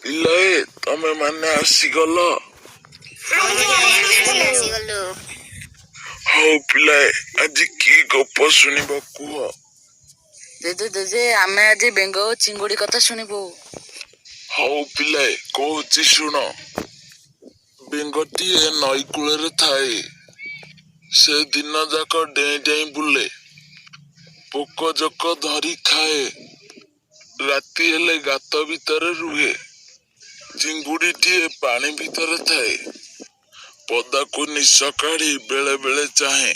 ପିଲାଏ, ତମେ ମାନେ ଆସିଗଲ? ଆସିଗଲୁ। ହଉ ପିଲାଏ, ଆଜି କି ଗପ ଶୁଣିବ କୁହ। ଜେଜେ, ଜେଜେ, ଆମେ ଆଜି ବେଙ୍ଗ ଓ ଚିଙ୍ଗୁଡ଼ି କଥା ଶୁଣିବୁ। ହଉ ପିଲାଏ, କହୁଛି ଶୁଣ। ବେଙ୍ଗଟିଏ ନଈ କୂଳରେ ଥାଏ। ସେ ଦିନ ଯାକ ଡେଇଁ ଡେଇଁ ବୁଲେ, ପୋକ ଜୋକ ଧରି ଖାଏ। ରାତି ହେଲେ ଗାତ ଭିତରେ ରୁହେ। ଚିଙ୍ଗୁଡ଼ିଟିଏ ପାଣି ଭିତରେ ଥାଏ। ପଦାକୁ ନିଶ କାଢ଼ି ବେଳେ ବେଳେ ଚାହେଁ।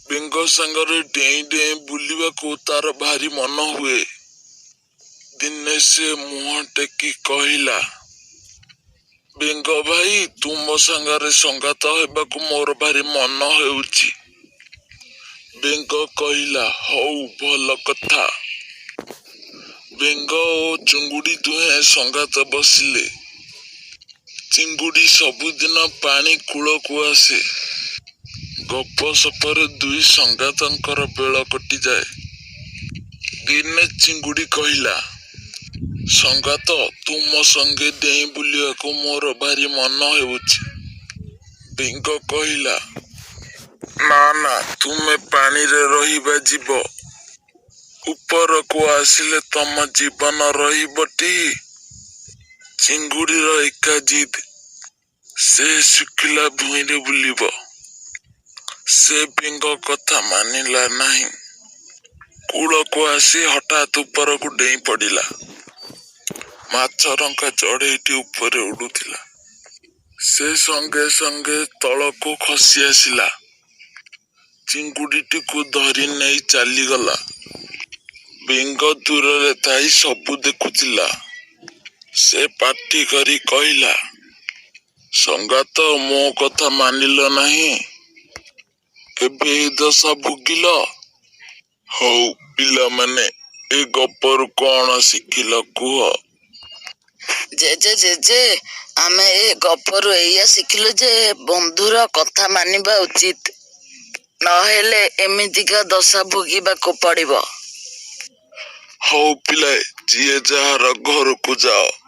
ବେଙ୍ଗ ସାଙ୍ଗରେ ଡେଇଁ ଡେଇଁ ବୁଲିବାକୁ ତାର ଭାରି ମନ ହୁଏ। ଦିନେ ସେ ମୁହଁ ଟେକି କହିଲା, ବେଙ୍ଗ ଭାଇ, ତୁମ ସାଙ୍ଗରେ ସଙ୍ଗାତ ହେବାକୁ ମୋର ଭାରି ମନ ହେଉଛି। ବେଙ୍ଗ କହିଲା, ହଉ, ଭଲ କଥା। ବେଙ୍ଗ ଓ ଚୁଙ୍ଗୁଡ଼ି ଦୁହେଁ ସଙ୍ଗାତ ବସିଲେ। ଚିଙ୍ଗୁଡ଼ି ସବୁଦିନ ପାଣି କୂଳକୁ ଆସେ। ଗପ ସପରେ ଦୁଇ ସଙ୍ଗାତଙ୍କର ବେଳ କଟିଯାଏ। ଦିନେ ଚିଙ୍ଗୁଡ଼ି କହିଲା, ସଙ୍ଗାତ, ତୁମ ସଙ୍ଗେ ଡେଇଁ ବୁଲିବାକୁ ମୋର ଭାରି ମନ ହେଉଛି। ବେଙ୍ଗ କହିଲା, ନା ନା, ତୁମେ ପାଣିରେ ରହିବା ଜୀବ। ଉପରକୁ ଆସିଲେ ତମ ଜୀବନ ରହିବଟି? ଚିଙ୍ଗୁଡ଼ିର ଏକା ଜିଦ୍, ସେ ଶୁଖିଲା ଭୂଇଁରେ ବୁଲିବ। ସେ ବେଙ୍ଗ କଥା ମାନିଲା ନାହିଁ। କୂଳକୁ ଆସି ହଠାତ୍ ଉପରକୁ ଡେଇଁ ପଡ଼ିଲା। ମାଛରଙ୍କା ଚଢ଼େଇଟି ଉପରେ ଉଡ଼ୁଥିଲା। ସେ ସଙ୍ଗେ ସଙ୍ଗେ ତଳକୁ ଖସି ଆସିଲା। ଚିଙ୍ଗୁଡ଼ିଟିକୁ ଧରି ନେଇ ଚାଲିଗଲା। ବେଙ୍ଗ ଦୂରରେ ଥାଇ ସବୁ ଦେଖୁଥିଲା। ସେ ପାଟି କରି କହିଲା, ସଙ୍ଗାତ, ମୋ କଥା ମାନିଲ ନାହିଁ, ଏବେ ଏ ଦଶା ଭୋଗିଲ। ହଉ ପିଲାମାନେ, ଏ ଗପରୁ କଣ ଶିଖିଲ କୁହ। ଜେଜେ, ଜେଜେ, ଆମେ ଏ ଗପରୁ ଏଇଆ ଶିଖିଲୁ ଯେ ବନ୍ଧୁର କଥା ମାନିବା ଉଚିତ, ନହେଲେ ଏମିତିକା ଦଶା ଭୋଗିବାକୁ ପଡ଼ିବ। ହଉ ପିଲାଏ, ଯିଏ ଯାହାର ଘରକୁ ଯାଅ।